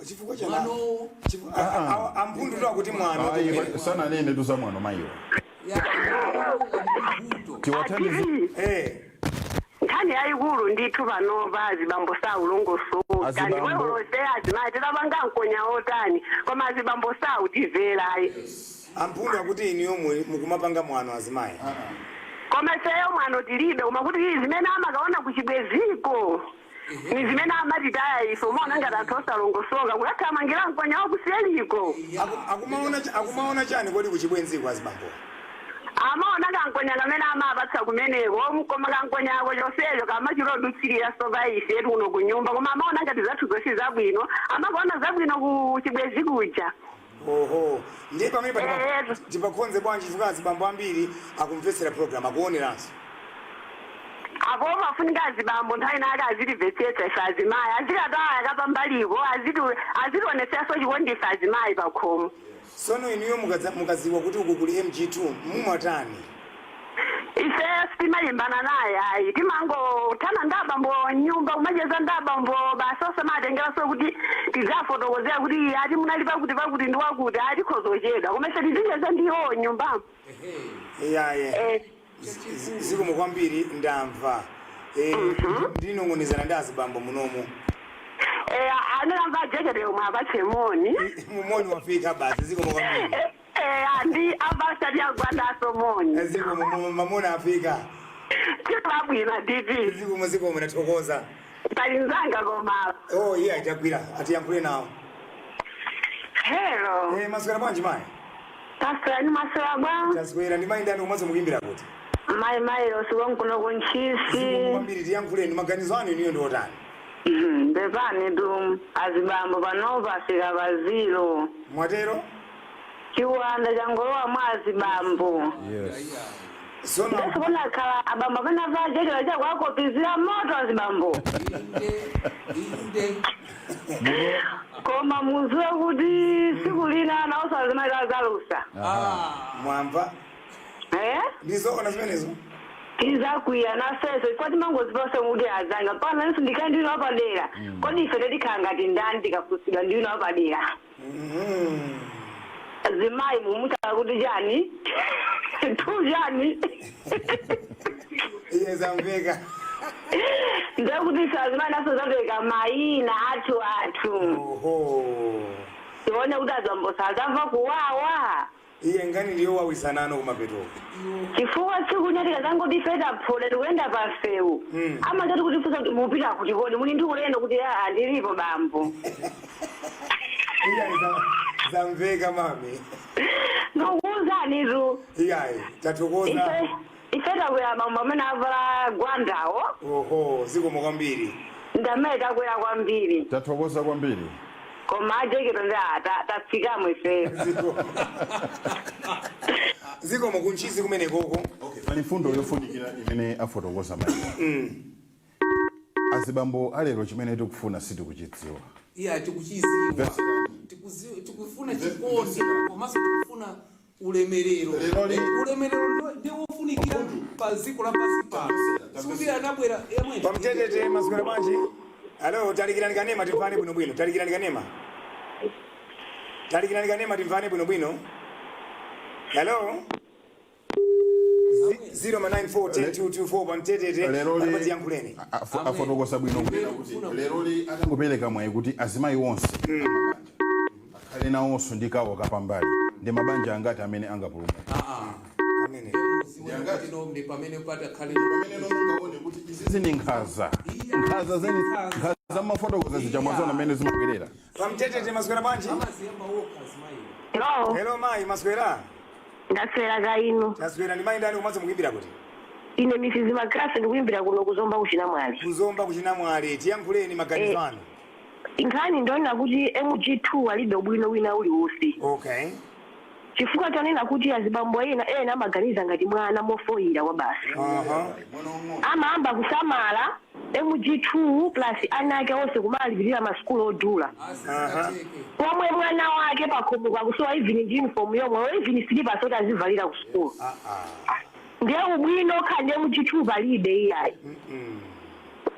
Chifukwa chana Mwano. Amphundu akuti mwano. Ayi, Kumene. Sananene tuza mwano mayiwa. Ya, vuto. Tiwathandize. Ati nkhani yayikulu ndithu, panopa azibambo saulongosoka. Azibambo. Ndiwewolose azimayi tidapanga nkonya otani, koma azibambo sautimverayi. Amphundu akuti iniyo mukumapanga mwano azimayi. Koma ifeyo mwano tilibe, koma kuti zimene amakaona kuchibweziko ni zimene amatitaya ife, umaona ngati anthu osalongosoka kuyathamangira nkonya wakuseliko. Akumaona chani kodi kuchibwenziko azibambo? Amaona kankonya kamene amapatsa kumeneko, koma kankonyako chonsecho kamachilodutsirira sopa ife kuno kunyumba, koma amaona ngati zathu zonse zabwino, amakaona zabwino ku chibwezi kuja. Oho, ndiye pamene pa tipakhonze bwanji, chifukwa azibambo ambiri akumvetsera program, akuoneranso. Apo pafunika azibambo nthawi nake azitimvetsetsa ife azimayi, azikataya kapambaliko, azitionetseranso chikondi ife azimayi pakhomo. Sono inuyo mukadziwa kuti uku kuli MG2 mumatani? Ife sitimalimbana naye ayi, timangothana ndi abambo nyumba, kumacheza ndi abambo basi, osamatengeranso kuti tidzafotokozera kuti ati munali pakuti pakuti ndi wakuti ati khozochedwa, koma ife tizicheza ndi iwo nyumbamo. Iyaye. Zikomo kwambiri, ndamva. Ndinong'onezana ndi azibambo munomu. Anamva jekete yomwe apatse moni. Mumoni wafika basi, zikomo kwambiri. Andi abasati agwandaso moni. Zikomo, mamoni afika. Tibabwina DP. Zikomo, zikomo, nathokoza. Palinzanga koma. Oh iya, itagwira, atiyankhule nawo. Hello. Maswera bwanji mayi? Taswera, ni maswera bwa? Taswera. Ndi mayi ndani komanso mukuimbira kuti? Mayi mayi osikonkuno kuntchisi. Zikomo kwambiri, tiyankhuleni, maganizo anu iniyo ndi otani? Ndepani tu azibambo panopa afika pazilo. Mwatero? Chiwanda changolowa mwa azibambo. Sono Ndeso kunakhala abambo amene avajekera chakuakopizira moto azibambo. Inde, inde. Koma muziwe kuti siku lina nawonso azimayi azalusa. Ah. Mwamva? Eh? Ndizoona zimenezo. Tizakwiya nafeso chifukwa timangozipose kuti azanga pana nso ndikhale ndino wapadera. Kodi ife tikhala ngati ndani tikafusidwa ndino wapadera? Zimayi mumutala kuti chani tu chani? Iye, zamveka. Ndekuti ife azimayi naso zapereka mayina athu athu. Oho. Tione kuti azibambo sazamva kuwawa. Iye, ngani ndiyo wawisanano kumapetoko. Chifukwa tsiku lina tikazangoti ife taphola tikuyenda pamsewu, amachati kutifunsa kuti mupita kuti, kodi muli ndi ulendo? Kuti aa, ndilipo bambo. Iyayi, zamveka mami. Ndikukuwuzanitu. Iyayi, tathokoza. Ife takwera bambo amene avala gwandawo. Oho, zikomo kwambiri. Ndamene takwera kwambiri. Tathokoza kwambiri. Koma ajekero ndi tatsikamo ife. Zikomo, zikomo, kuntchisi kumenekoko. Okay, pali mfundo yofunikira imene afotokoza mayiwa. Azibambo alero chimene tikufuna sitikuchidziwa. Iya, tikuchiziwa. Tikufuna chikondi komanso tikufuna ulemerero. Ulemerero ndiwo wofunikira pa dziko lapansi pano, sikuti anabwera yamwene. Pamtetete, maswera bwanji? Alo, talikirani kanema timvane bwinobwino, talikirani kanema, talikirani kanema timvane bwinobwino. Hello, 094 pamtetete. Lero Pamatiyankhuleni. Afotokoza bwino kunena kuti leroli atangopereka mwayi kuti azimayi onse amabanja akhale nawonso ndi kawo kapambali, ndi mabanja angati amene angapulumuke? Amene Tino ndi pamene patakhale. Pamene mungaone kuti izizi ndi nkhaza, nkhaza zeni, nkhaza mafotokoza zichamwazona amene zimabwerera. Pamtetete, maswera bwanji? Amaziyamba wokha azimayiwo. Hello. Hello mayi, maswera? Ndaswera kaino. Taswera. Ndi mayi ndani komanso mukuimbira kuti? Ine Mrs Magrasa, ndikuimbira kuno kuzomba kuchinamwali. Kuzomba kuchinamwali, tiyankhuleni maganizo anu. Nkhani ndionena kuti MG2 alibe ubwino wina uliwonse. Chifukwa tanena kuti azibambo ena ena amaganiza ngati mwana mofoyira kwa basi. Amayamba kusamala MG2 plus ana ake onse kumalipirira masukulu odula, Asizateke. pomwe mwana wake pakhomo kakusowa even ndi uniform yomwe, even slippers oti azivalira ku sukulu. Ah, ah. Ndiye ubwino okhala ndi MG2 palibe iyayi.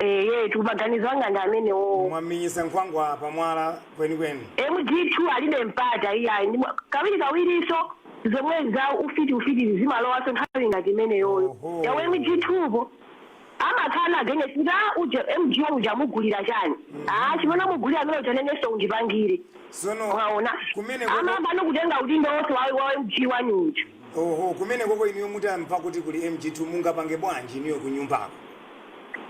Eyetu, maganizo anga ndi amenewo. Mwaminyisa nkhwangwa pamwala kwenikweni. MG2 alibe mpata, iyayi. Kawiri kawiriso zomwe za ufiti, ufiti zimalowaso nthawi ngati imeneyoyo. Yawo MG2 po amakhala against kuti ah, uje MG1 uja amugulira chani? Ah, chimene amugulira amene uja nenenso undipangire. Sono Waona? kumene koko Amayamba nokutenga udindo wonse wa MG1 uja. Oho, kumene koko inuyo mutamva kuti kuli MG2, mungapange bwanji inuyo kunyumbako?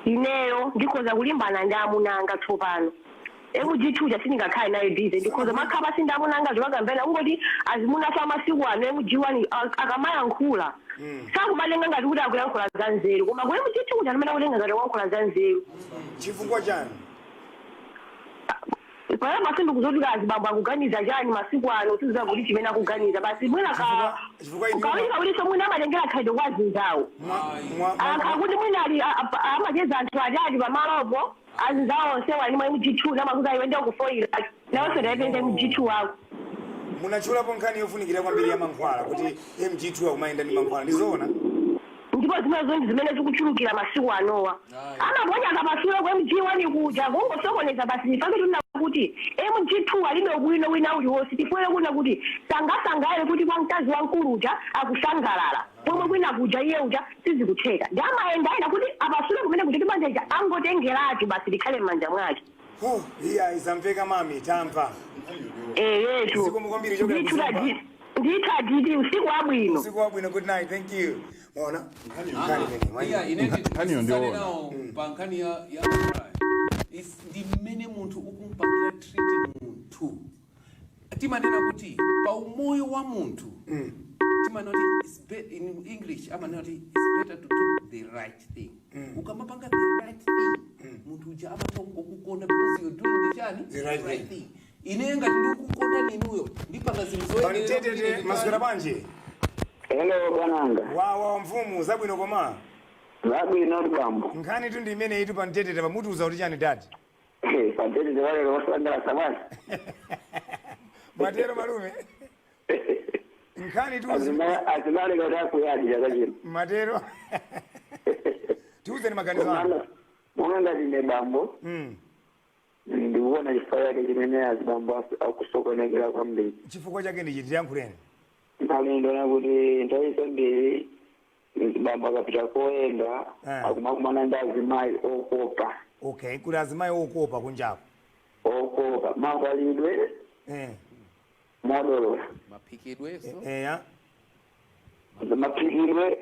Ineyo ndikhoza kulimbana ndi amunanga. Tsopano MG2 uja sindingakhale naye busy, ndikhoza makhala pasi ndi amunanga, zokambena. Kungoti azimunaso amasiku ano, MG1 akamayankhula sakumatenga ngati kuti akuyankhula za nzeru, koma ku MG2 uja amene akutenga ngati akuyankhula za nzeru. Chifukwa chani? Paya masiku kuzoti azibambo akuganiza chani masiku ano, siziza kuti chimene akuganiza basi mwina ka Chifukwa inuyo kawiri kawiriso mwina amatengera khalidwe kwa azinzawo. Akha kuti mwina ali amacheza anthu atatu pamalopo, azinzawo onse wali mwa MG2, namakuti iwe ndiye kufoira, nawonso ndayipeza MG2 wako. Munatchulapo nkhani yofunikira kwambiri ya mankhwala, kuti MG2 akumayenda ndi mankhwala, ndizoona? Ndipo zimenezo ndi zimene zikuchulukira masiku anowa. Amaponya akapasule ku MG1 kuja, kungosokoneza basi. Pake tuna kuti MG2 alibe ubwino wina uliwonse. Tifwere kuna kuti sangasangale kuti kwa mkazi wamkulu uja akusangalala, pomwe kwina kuja iye uja sizikutheka, ndi amayendayenda kuti apasule kumene kuti banja ija angotengeratu basi, likhale m'manja mwake. Oh, iya, izamveka mami, tamva. Eyetu. Zikomo kwambiri chokera Ndithu. Kuzomba. Ndithu aditi, usiku wabwino. Usiku wabwino, good night, thank you. Mwaona nkhani imene Iya, ine Nkhaniyo ndisane ndiona. nawo pa nkhani ya mankhwala. Ndi mmene munthu ukumpangira treat munthu. Timanena kuti pa umoyo wa munthu, timanena kuti in English amanena kuti it's better to do the right thing. Ukamapanga the right thing, munthu uja amatha kungokukonda because you're doing the chani? The right thing. Thing. Ine ngati ndikukukonda ninuyo, ndipanga zinthu zoyenera kuti Pamtetete, ine maswera bwanji? Hello, bwananga. Wawa mfumu, zabwino koma? Zabwino, bambo. Nkhani tu ndi imene itu pamtetete, pamutiuza kuti chani, dadi? Pamtetete walero wasangalasa bwana. Mwatero malume, nkhani tu Azimale kuti akuyadi chaka chino. Matero, tiuzeni maganizo anu. Komano monga ngati ine bambo, ndikuona chifukwa chake chimene azibambo akusokonekera kwambiri. Chifukwa chake ndi chiti? Yankhuleni. Nthawi ndiona kuti nthawi zambiri bambo akapita koyenda, akumakumana ndi azimayi okopa. Okay, kuli azimayi okopa kunjapo. Okopa mavalidwe, modolola. Maphikidweso. Eya. Maphikidwe,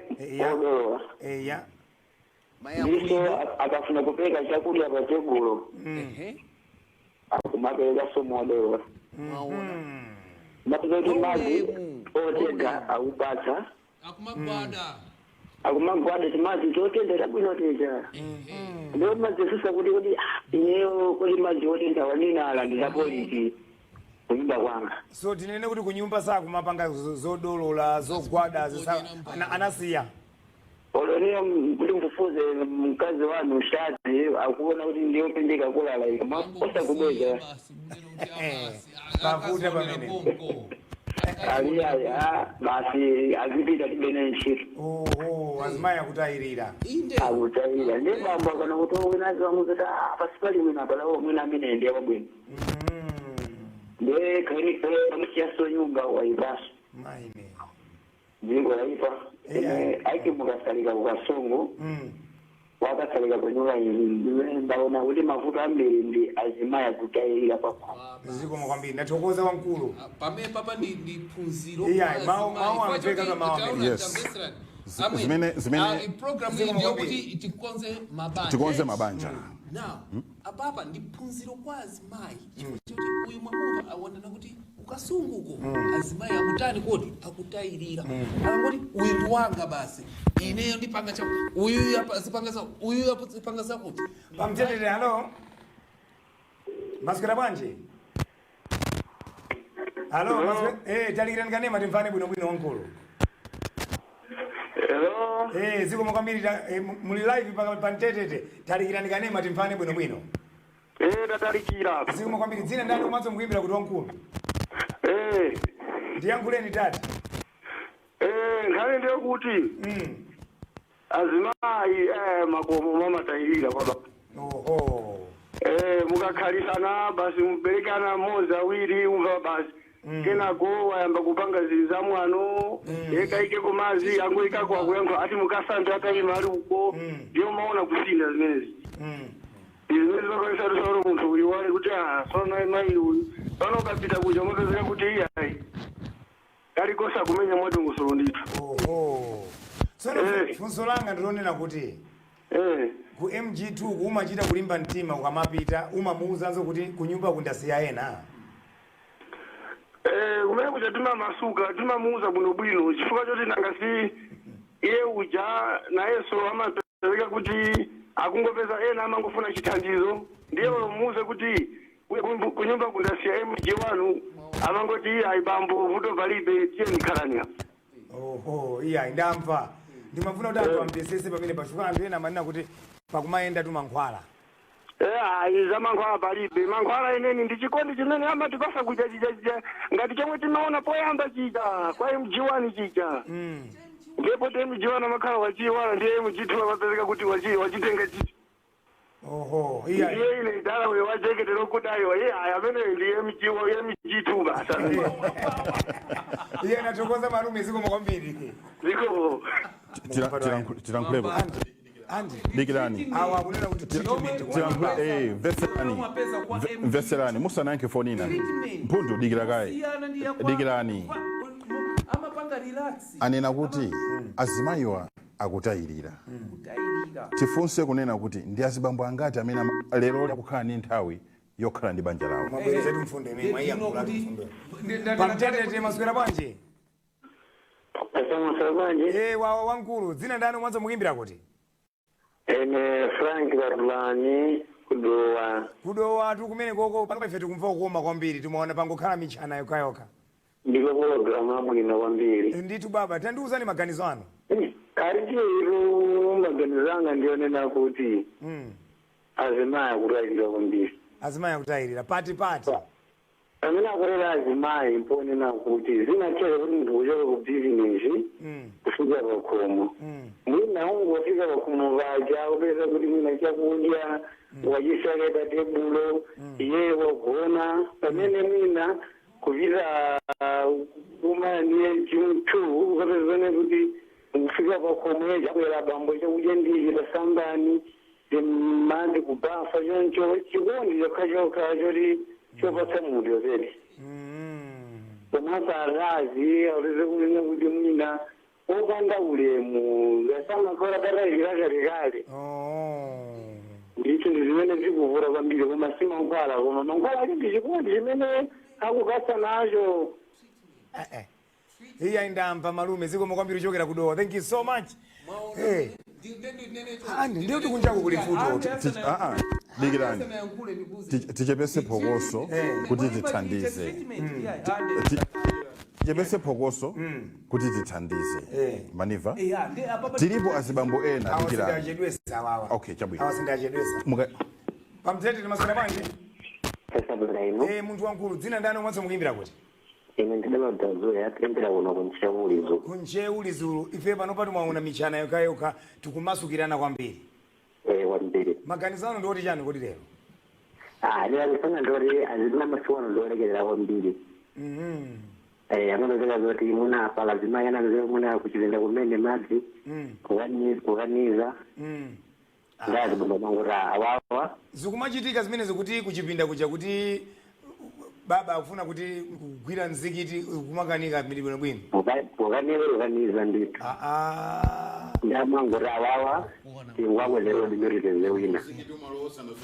odolola. Ndiso Mayankhulidwe. Akafuna kupereka chakudya pa tebulo, akumapereka modolola. Mwaona? Mapeza kuti madzi Ulemu. otentha akupatsa, Akumagwada. akumagwada timadzi totentha tabwino tija. Ndiwo madzi kuti ah, ineyo kuti madzi otentha wanina alandira polisi kunyumba kwanga. So tinene kuti kunyumba sakumapanga zodolola, zogwada, anasiya? Oloniyo kuti mfufuze mkazi wanu shati, akuona kuti ndiyo pendeka kulala koma osakubweza. Pavuta pamene. Aliya basi, azipita, tibene ntchito. Oho, azimayi akutayirira. Inde. Akutayira. Ndi bambo akana kuti winazi wamuzi kuti ah, pasi pali mwina palawo mwina amene ndiye wabwino. Ndiye kaini kamusiyaso nyumba waipaso. Maine. Dziko laipa. Ine aiki mukasalika kukasungu, wakasalika kunyumba ili, ndimene ndaona kuti mavuto ambiri ndi azimayi akutayirira pakhomo. Zikomo kwambiri, ndathokoza wamkulu. Pamene papa ndi phunziro. Iya, kwa azimayi. mawu Chifukwa amveka choti za mawu taona amene. Yes. tamveserani. Amweni, program iyi Zikomo ndiyo kwambiri. kuti tikonze mabanja. Tikonze mabanja. Now apapa ndi phunziro kwa azimayi, chifukwa choti uyu mwamumva awanena kuti kukasunguko azimayi akutani kodi? Akutayirira. Akangoti uyu ndi wanga basi, ineyo ndipanga cha uyu, apa zipanga za uyu, apa zipanga zakuti. Pamtetete, halo, maswera bwanji? Halo, talikirani kanema timvane bwinobwino, wamkulu. Hello. Zikomo kwambiri. Muli live pamtetete, talikirani kanema timvane bwinobwino. Tatalikira. Zikomo kwambiri. Dzina ndani komanso mukuimbira kuti, wamkulu? Ndiyankhuleni tati. Nkhani ndiyo kuti azimayi makomo mamatayirira kwaba. Oho. Mukakhalisana basi, muberekana mmodzi, awiri, umva basi, kenako wayamba kupanga zili za mwano, ekaike kumazi angoikako, akuyankha ati mukasambe atayima ali uko. Ndiye umaona kusinda zimenezi. Zimene zimapangisa kuti munthu uyiwale kuti ah, sono mayi uyu pano ukapita kuja umapezeka kuti iyayi, kalikosa kumenya mwadongosolo ndithu. Oho, tsono funso langa ndilonena kuti ku MG2 kumachita kulimba mtima, ukamapita umamuuzanso kuti kunyumba kundasiya ena? Kumene kuja timamasuka, timamuuza bwinobwino, chifukwa choti nanga si iye uja nayenso amapezeka kuti akungopeza ena amangofuna chithandizo, ndiye umuuze kuti kunyumba kundasiya MG wanu, amangoti iye ayi bambo, vuto palibe, tiye nikhalani. Oho, iya, ndamva. Ndimafuna kuti anthu amvesese pamene pachuka anthu ena amanena kuti pakumayenda tumankhwala. Ayi, za mankhwala palibe, mankhwala ineni ndi chikondi chimene amatipasa kuja chija chija ngati chomwe timaona poyamba chija kwa MG1 chija. Ndipo ti MG1 amakhala wachiwala, ndiye MG2 amapezeka kuti wachitenga chichi. Oho, iya. Ndiye ine ndala uyo wajekete lokuti ayiwa, iye ayi, amene ndi MG MG2 basa. Iye, nathokoza malume, zikomo kwambiri. Zikomo. Tilankhulepo. Andi. Dikirani. Awa akunena kuti treatment. Mveserani. Mwapeza kwa MG. Mveserani musanayankhe foni ina. Treatment. Mphundu, dikira kaye. Siyana ndi ya Dikirani. Amapanga relax. Anena kuti azimayiwa akutayirira. Kutayirira. Tifunse kunena kuti ndi azibambo angati amene lero akukhala ndi nthawi yokhala ndi banja lawo? Mwabwerezetu mfundo imene mwayiyankhula mfundo pamtetete. Maswera bwanji? Asamasala bwanji? Wawa wamkulu, dzina ndani, mwanzo mukuimbira kuti? Ene Frank Barulani, kuDowa. KuDowa tu kumene koko, pano ife tikumva kukoma kwambiri, timaona pangokhala michana yokhayokha. Ndiko pologalamu abwino kwambiri. Ndithu baba, tandiuzani maganizo anu. Karichiru, maganizo anga ndionena kuti azimayi akutayirira kwambiri. Azimayi akutayirira pati pati? Amene akulera azimayi mponena kuti zinathere kuti munthu kuchoka ku bizinesi kufika pakhomo, mwina ungofika pakhomo paja upeza kuti mwina chakudya wachisale pa tebulo, iye wagona, pamene mwina kupita kumaniye chimtu ukapezane kuti kufika pakhomo chabwera bambo, chakudya ndichi, tasambani, madzi kubafa, choncho chikondi chokha chokha choti chopatsa munthu yopedi. Komanso akazi apeze kunena kuti mwina opanda ulemu ngasamakora katayikira kalekale. Ndithu ndi zimene zikuvura kwambiri, koma si mankhwala, koma mankhwala ali ndi chikondi chimene akupatsa nacho. Iya, ndamva malume, zikomo kwambiri kuchokera kuDowa, thank you so much. Andi ndiyo kuti kunjaku kuli futo. Ah, ah, dikirani. Tichepese phokoso kuti tithandize. Tichepese phokoso kuti tithandize. Maniva tilipo azibambo ena, dikirani. Awasindachedwesa awawa. Okay, chabwino. Awasindachedwesa. Pamtete, timaswera bwanji? Tasabira ino. Munthu wankulu, dzina ndani, umwanso mukuimbira kuti? Ine ndidabadzazuya, yapembera kuno kuncheulizo. KuNtcheu lizulu, ife pano pati mwaona michana yokhayokha, tikumasukirana kwambiri. Kwambiri. Maganizo anu ndioti chani kodi lero? Ah, ndiyakufana ndoti azina masiku ano ndiolekerera kwambiri. Amapezeka zoti muna pala zimayi anapezeka muna kuchipinda kumene madzi kukaniza ndazibomba manguti awawa. Zikumachitika zimene zikuti kuchipinda kuja kuti baba akufuna kuti kugwira mzikiti kumakanika bwinobwino? Kukaniza, kukaniza ndithu. Ndamanguti awawa tingakwezero ndimititeze wina.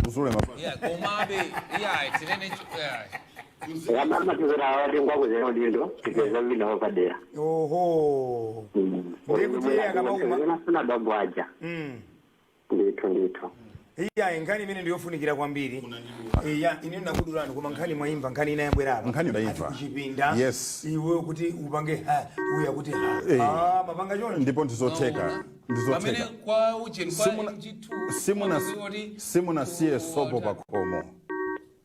Uzule mapasi. Yeah, komabe yeah, tinene yeah. Amatizera awa tingakwezero dindo titeze wina wapadera. Oho, ndiye kuti iye akamauma Afuna bambo aja. Ndithu, ndithu. Iya, nkhani imene ndiyofunikira kwambiri. Iya, ine ndakudulani, koma nkhani mwayimva, nkhani ina yabwera apa. Nkhani ndayimva. Ati kuchipinda iwe kuti upange ha, uya kuti ha. Ah, mapanga choncho. Ndipo ndizotheka. Pamene Ndizotheka. kwa ujeni kwa Simuna MG2 simunasiye sopo pakhomo.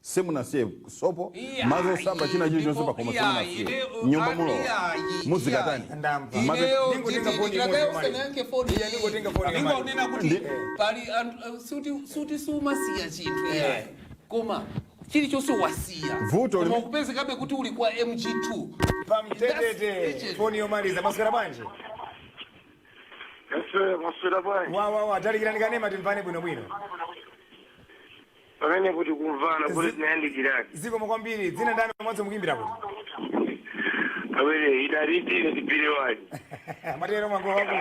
Simunasiye sopo, Iyayi, madzi osamba, china chilichonse ndipo pakhomo iyayi, simunasiye. ine- Nyumba ah, mulowa iyayi, muzikatani? iyayi. Ndamva. Ineyo Ndingotenga nditi- foni ndikakaye imodzi yomaliza. usanayankhe foni. Iya, ndingotenga foni yomaliza. Ndingonena kuti pali anthu, suti sumasiya chinthu iyayi, koma chilichonse wasiya, Vuto koma ukupezekabe kuti uli kwa MG2. Pamtetete. That's- Foni yomaliza. Maswera bwanji? Maswera bwanji? Wawawa, talikirani kanema timvane bwinobwino. Pamene kuti kumvana kuti tinayandikirani. Zikomo kwambiri. Dzina ndani mwadzi mukuimbira kuti? Pamene idalitire tipire wani. Matero mwango wako.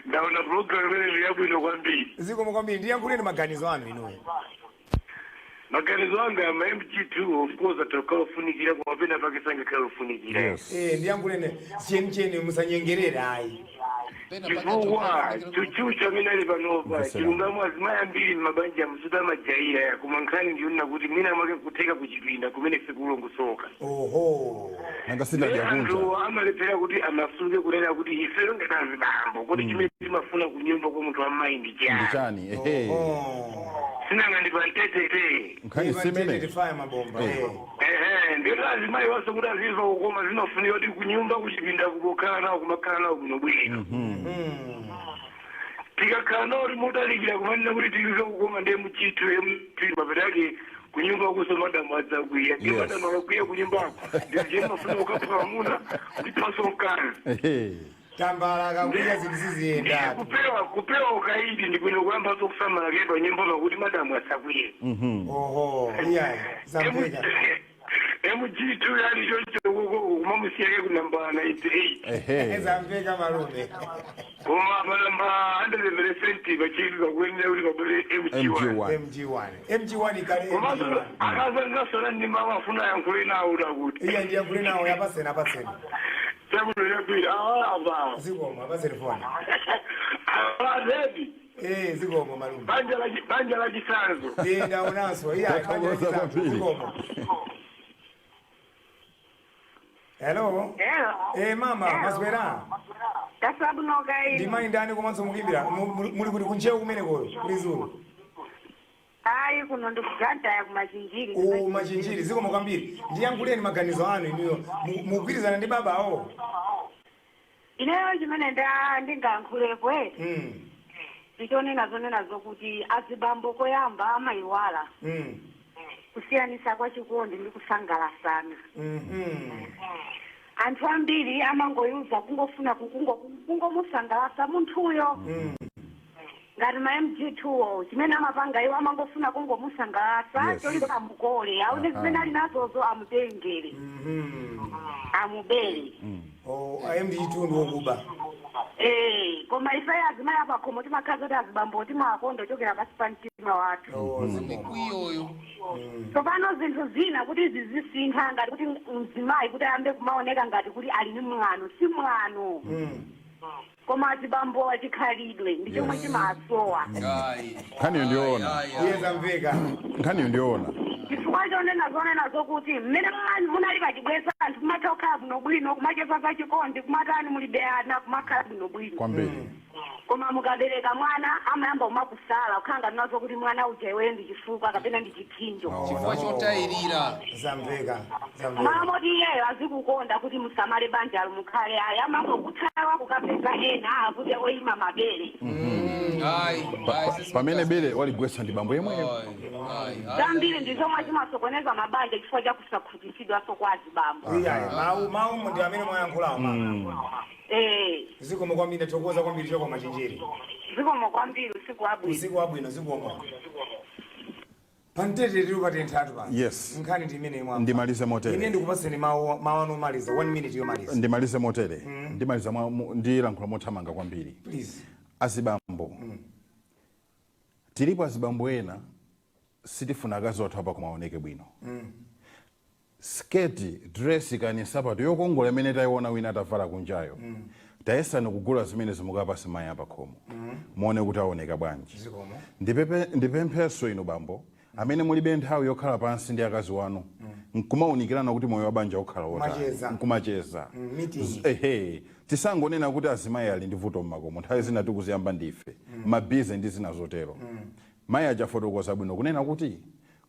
Ndaona program imene ndi yabwino kwambiri. Zikomo kwambiri. Ndiyankhuleni maganizo anu inuyo. Maganizo anga, ama MG2 of course atakhala ofunikira, koma pena pake sangakhala ofunikira. Ndiyankhuleni chenicheni, musanyengerere ayi. Pena pake Chifukwa atokhala- chuchucho amene ali panopa, Mvesera. chilungamo, azimayi ambiri m'mabanja msuti amajaira, koma nkhani ndiyonena kuti mwina mwake kutheka kuchipinda kumene sikulongosoka. Oho. Nanga sindadya kunja. Anthu amalephera kuti amasuke kunena kuti ifero ngati azibambo, kuti chimene timafuna kunyumba kwa munthu amayi ndi Ndi chani? chani? Ehe. Oh. Sinanga ndi pamtetete. Nkhani simene. Fire mabomba. Ehe, ndiyoti azimayi wonse kuti azimva kukoma, zimafunika kuti kunyumba kuchipinda kukokhala nawo, kumakhala nawo bwinobwino. Tikakhala nawo timodalikira kumanena kuti tilive kukoma ndi MG2, MG mapeta ake kunyumba kuso madamu adzakwiya. Ndiye madamu akakwiya kunyumbako, ndiye mafuna ukapha amuna ndiphaso mkazi. Tambala akakwiya zinthu siziyenda. Kupewa ukaidi ndi bwino kuyambanso kusamala ke pa nyumba pakuti madamu asakwiye. Oho, iyayi, zamveka. MG2 yali choncho kumamusiyake ku namba 98. Zamveka, malume. Koma pa namba 100% pachiliza kuyenera kuti pabwere MG1. MG1. MG1, MG1 ikale. Komanso MG1. akazangasona ndi mawu afuna ayankhule nawo kuti Iya, ndiyankhule nawo, yapaseni, apaseni. Chabwino, chabwino, awa. Zikomo, apaseni foni. Awa zedi. Zikomo, malume. Banja la chisanzo. Ndaonanso, iya, banja Tathokoza lachitatu. kwambiri. Zikomo. Hello. Hello. Mama, maswera? Tasabunoka. Ndi mayi ndani komanso mukuimbira muli kuti kunchewu kumene koyo kuli zulu? Ayi, kuno ndikugandaya kumachinjiri. U Machinjiri. Zikomo kwambiri. Ndiyankhuleni maganizo anu inuyo. Mugwirizana ndi babawo? Ineyo chimene ndingayankhulepo ndichonena zonena zokuti azibambo koyamba amayiwala kusiyanisa kwa chikondi ndi kusangalasana. Anthu ambiri amangoyuza kungofuna kungomusangalasa munthuyo. Ngati ma MG2 chimene amapanga iwo, amangofuna kungomusangalasa cholinga amukole, aone zimene ali nazozo, amutengere, amubere. Oh, MG2 ndi wokuba. Koma ife azimayi apakhomo timakhala zoti azibambo timawakonda ochokera pasi pa mtima wathu. Oh, zikomo. Mikwiyoyo. Tsopano zinthu zina kuti zizisintha, ngati kuti mzimayi kuti ayambe kumaoneka ngati kuti ali ni mwano, si mwano, koma azibambo achikhalidwe ndi chomwe chimasowa. Ayi. Nkhaniyo ndiyoona. Ayi, ayi, Iye, zamveka. Nkhaniyo ndiyoona. Chifukwa chonena zonena zokuti mmene munali pachibweza, anthu kumatha kukhala bwinobwino, kumacheza zachikondi, kumatani, mulibe ana, kumakhala bwinobwino. Kwambiri. Koma mukabereka mwana, amayamba kumakusala, kukhala ngati nazo kuti mwana uja iweyo ndi chifukwa kapena ndi chipsinjo. Chifukwa chotayirira. Zamveka, zamveka. Mama, moti iyeyo azikukonda kuti musamale banjalo, mukhale, ayi, amangokuthawa kukapeza ena akuti oyima mabere. Ayi, ayi. Pamene bere waligwetsa ndi bambo yemweyo. Ayi, ayi, ayi. Zambiri ndi zomwe zimasokoneza mabanja chifukwa cha kusakhutitsidwaso kwa azibambo. Iyayi, mawu ndi amene mwayankhulawo, mama. Zikomo kwambiri, ndathokoza kwambiri chokwa Machinjiri. Zikomo kwambiri, usiku wabwino. Usiku wabwino, zikomo. Pamtete tili patenthatu pano. Nkhani ndi imene imwe. Ndimalize motere. Ine ndikupaseni mawu anu omaliza, one minute yomaliza. Ndimalize motere. Ndimaliza ndilankhula mothamanga kwambiri. Please. Azibambo tilipo, azibambo ena sitifuna akazi wathu apa kumaoneke bwino. Sketi, dress kani nsapato yokongola imene tayiona wina atavala kunjayo, tayesani kugula zimene zimukapase mayi apakhomo, muone kuti aoneka bwanji. Zikomo. Ndipempheso inu bambo amene mulibe nthawi yokhala pansi ndi akazi wanu nkumawunikirana kuti moyo wa banja ukhala wotani. Kumacheza. Nkumacheza. Meeting. Ehe, tisangonena kuti azimayi ali ndi vuto mmakomo. Nthawi zina tikuziyamba ndife, ma busy ndi zina zotero. Mayi ajafotokoza bwino kunena kuti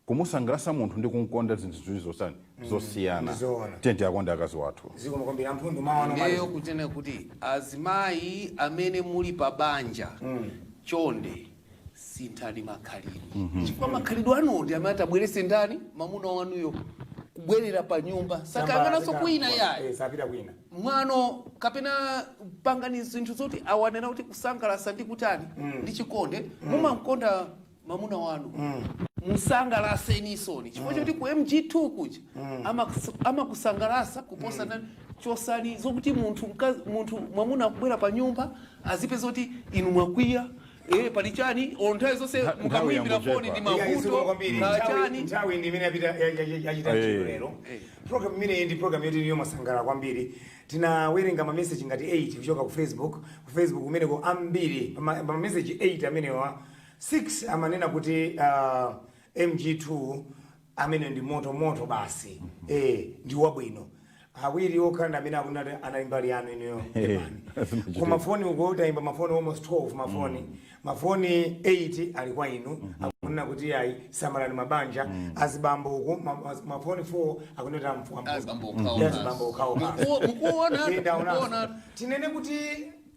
Kumusangalasa munthu ndi kumkonda zinthu ziwiri zosani zosiyana. Ndizoona. Tiye tiakonde akazi wathu. Zikomo kwambiri, amphundu, mawu Ndiyeyo kunena kuti azimayi amene muli pa banja, chonde sinthani makhalidwe, chifukwa makhalidwe anuwo ndi amene atabwerese ndani, mamuna wanuyo kubwerera pa nyumba, sakayang'ananso kwina yayi. Sapita kwina. Mwano kapena pangani zinthu zoti awanena kuti kusangalasa ndi kutani ndi chikonde. Mumamkonda mamuna wanu, musangalaseni chifukwa choti ku MG2 kuja amakusangalasa kuposa ndani. Chosani zokuti munthu munthu mwamuna akubwera pa nyumba azipeza kuti inu mwakwiya, pali chani, o nthawi zonse Nthawi mukamuyimbira yangochepa. foni ndi Iya, iziko mavuto kwambiri. na chani. Nthawi ndi imene yapita yachita ntchito lero. Program imeneyi ndi program yoti iliyo masangala kwambiri. Tinawerenga mameseji ngati 8 kuchoka ku Facebook. Ku Facebook kumeneko ambiri pa mameseji 8 amenewa, 6 amanena kuti MG2 amene ndi moto moto basi, ndi wabwino. Awiri okha ndi amene akunati anali mbali yanu inuyo. Zimachitika. Koma mafoni uko tayimba mafoni almost 12, mafoni 8 ali kwa inu, akunena kuti ayi, samalani mabanja. Azibambo uku mafoni 4 akunena Azibambo okhawo. Azibambo okhawo basi. Mukuona. Ndaonanso. Mukuona. Tinene kuti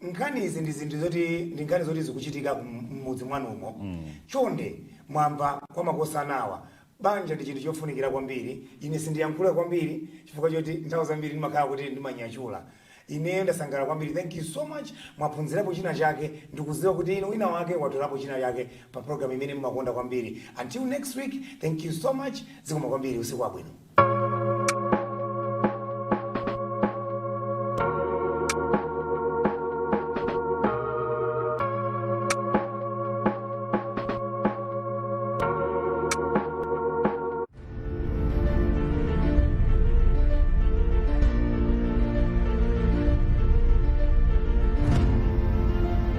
nkhani izi ndi zinthu zoti ndi nkhani zoti zikuchitika m'mudzi mwanumo. Chonde, mwamva kwa makosanawa, banja ndi chinthu chofunikira kwambiri. Ine sindiyankhula kwambiri chifukwa choti nthawi zambiri ndimakhala kuti ndimanyachula. Ineyo ndasangalala kwambiri. Thank you so much. Mwaphunzirapo china chake, ndikudziwa kuti inu wina wake watolapo china chake pa program imene mumakonda kwambiri. Until next week, thank you so much. Zikomo kwambiri, usiku wabwino.